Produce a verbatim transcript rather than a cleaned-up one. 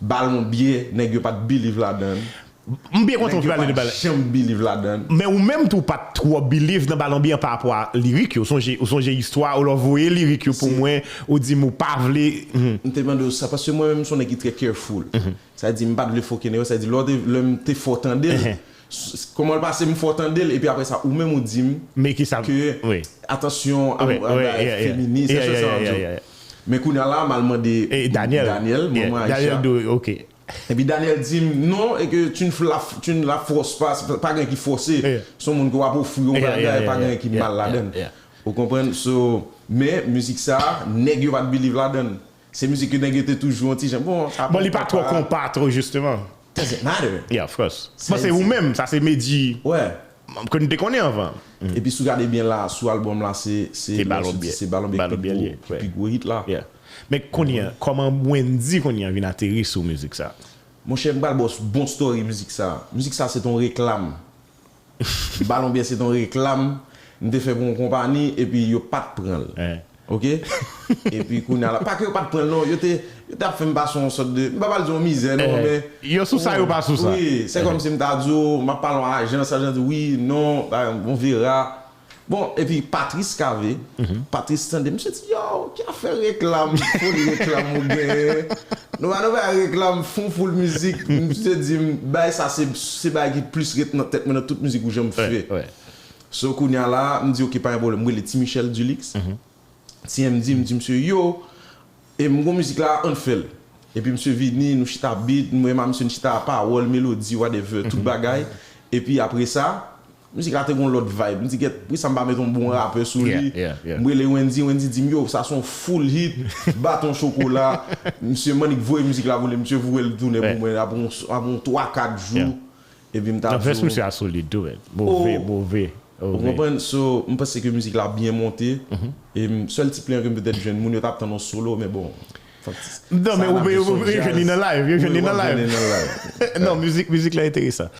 Balonbyen, nèg yo pa t believe ladan l. M byen kontan w pale de balè. Janm believe ladan. Men ou menm tou pa t twò believe nan balonbyen pa rapò a lirik yo. Ou sonje, ou sonje istwa ou lè w voye lirik yo pou mwen, ou di m ou pa vle. M te mande w sa, paske mwen menm m se yon nèg ki trè careful. Sa di m pa t vle foke nèg yo, sa di lè w te, lè m te fè w tande l, kòman l pase m fè w tande l, epi apre sa, ou menm ou di m Men ki sa ke wi. Atansyon a Wi, wi, yeah, yeah. feminis, Yeah, se yeah, sa yeah, w di yeah, w. Yeah. Men kounye a la, m al mande E Daniel. Daniel, Yeah, manman Daniel Aisha. Do, ok. Epi Daniel di m, non, e ke tu ne la, tu ne la forces pas, pa gen ki fòse. Yeah. Se yon moun ke w ap ofri yon Yeah, bagay, yeah, pa yeah, gen ki yeah, mal yeah, ladan. Yeah. Ou konprann? So, men mizik sa, nèg yo pa t believe ladan. Se mizik ke nèg yo te toujou yon ti jan. Bon, sa Bon, li pa twò konpa twò, jisteman. Doesn't matter. Yeah, of course. Sa Bon, se di- ou menm, sa se Medjy Wè. Ke nou te konnen anvan. Epi si w gade byen la, sou albòm la, se se Se Balonbyen. Se Balonbyen ki pi Balonbyen gwo- li ye, ki wè. pi gwo hit la. Yeah. Men kounye a, kòman Wendy kounye a vin ateri sou mizik sa? Monchè, m pral ba w bon story mizik sa. Mizik sa se ton reklam. Balonbyen se ton reklam. M te fè pou yon konpani epi yo pa t pran l. Eh. Ok? Epi kounye a la, pa ke yo pa t pran l non, yo te, yo t ap fè m pase yon sòt de, m pa pral di yon mizè non, men Yo sou sa, yo pa sou sa. Wi, se kòm si m ta di w, m ap pale yon ajans, ajans di wi, non, on verra. Bon, epi Patrice Cavé, Patrice tande, misye di, yo, ki afè reklam, foli reklam ou genyen? Nou pa nou pa reklam, fon foul mizik, misye di m, bay sa se, se bay ki plis ret nan tèt mwen nan tout mizik ou janm fè. Wè. So kounye a la, m di, ok, pa gen pwoblèm, m rele Ti Michel Dulix. Ti M di, m di, misye, yo, e m gon mizik la, ann fè l. Epi misye vini, nou chita beat, mwen ma misye n chita pawòl, melodi, whatever, tout bagay. Epi apre sa, mizik la te gon lòt vibe. M di, gèt, poukisa m pa met yon bon rapè sou li? Yeah, yeah, yeah. M rele Wendy, Wendy di m, yo, sa se yon full hit, baton chokola. Misye Manik voye mizik la pou li, misye voye l tounen Yeah. pou mwen, apre yon, apre yon twa kat jou. Yeah. Epi m ta Nan di vès w, misye a solid tou, men. Move, Oh. move. Ou konprann? So, m panse ke mizik la byen monte. E m, sèl ti plen ke m petèt jwenn, moun yo t ap tann yon solo, men bon. Fòk ti- Non, sa men n ou ap pe- jwenn ou sou pe jwenn li jazz. nan live, yo jwenn li Wi, nan w ap live. Jwenn li nan live. Non, mizik, mizik la enteresan.